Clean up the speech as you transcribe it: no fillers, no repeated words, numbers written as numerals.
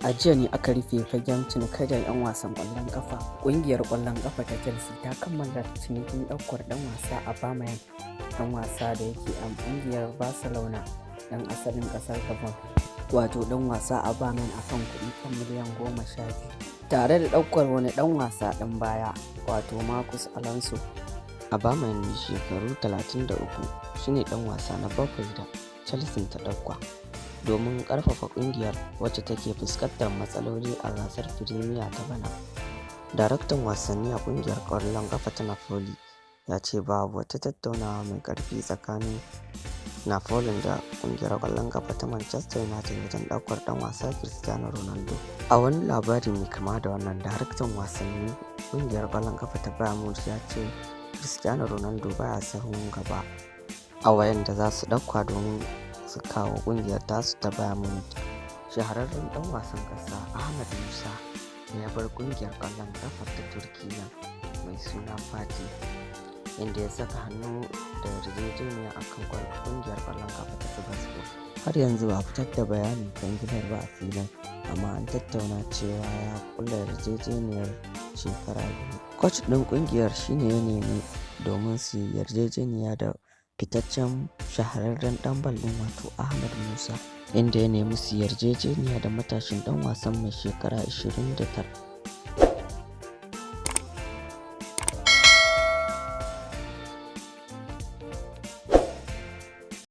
A jiya ne aka rufe fagen cinikayyar 'yan wasan ƙwallon ƙafa. Ƙungiyar ƙwallon ƙafa ta Chelsea ta kammala cinikin ɗaukar ɗan wasa Aubameyang, ɗan wasa da yake a ƙungiyar Barcelona ɗan asalin ƙasar Gabon, wato ɗan wasa Aubameyang, a kan kuɗi fam miliyan 12, tare da ɗaukar wani ɗan wasa ɗan baya, wato Marcos Alonso. Aubameyang, mai shekaru 33, shine ɗan wasa na bakwai da Chelsea ta ɗauka domin ƙarfafa ƙungiyar, wacce take fuskantar matsaloli a gasar Firimiya ta bana. Daraktan wasanni a ƙungiyar ƙwallon ƙafa ta Napoli ya ce babu wata tattaunawa mai ƙarfi tsakanin Napoli da ƙungiyar ƙwallon ƙafa ta Manchester United wajen ɗaukar ɗan wasa Cristiano Ronaldo. A wani labari mai kama da wannan, daraktan wasanni ƙungiyar ƙwallon ƙafa ta Bayern Munich ya ce Cristiano Ronaldo baya sahun gaba a wayanda za su ɗauka domin su kawo ƙungiyar tasu ta Bayern Munich. Shahararren ɗan wasan ƙasa Ahmed Musa ya bar ƙungiyar ƙwallon ƙafa ta Turkiyya mai suna Fatih, inda ya saka hannu da yarjejeniya a kan ƙungiyar ƙwallon ƙafa ta Sivasspor. Har yanzu ba a fitar da bayanin kwangilar ba a filin, amma an tattauna cewa ya kulla yarjejeniyar shekara 2. Coach ɗin ƙungiyar shi ne ya nemi domin su yi yarjejeniya da fitaccen shahararren ɗan bal ɗin, wato Ahmed Musa, inda ya nemi su yarjejeniya da matashin ɗan wasan mai shekara 29.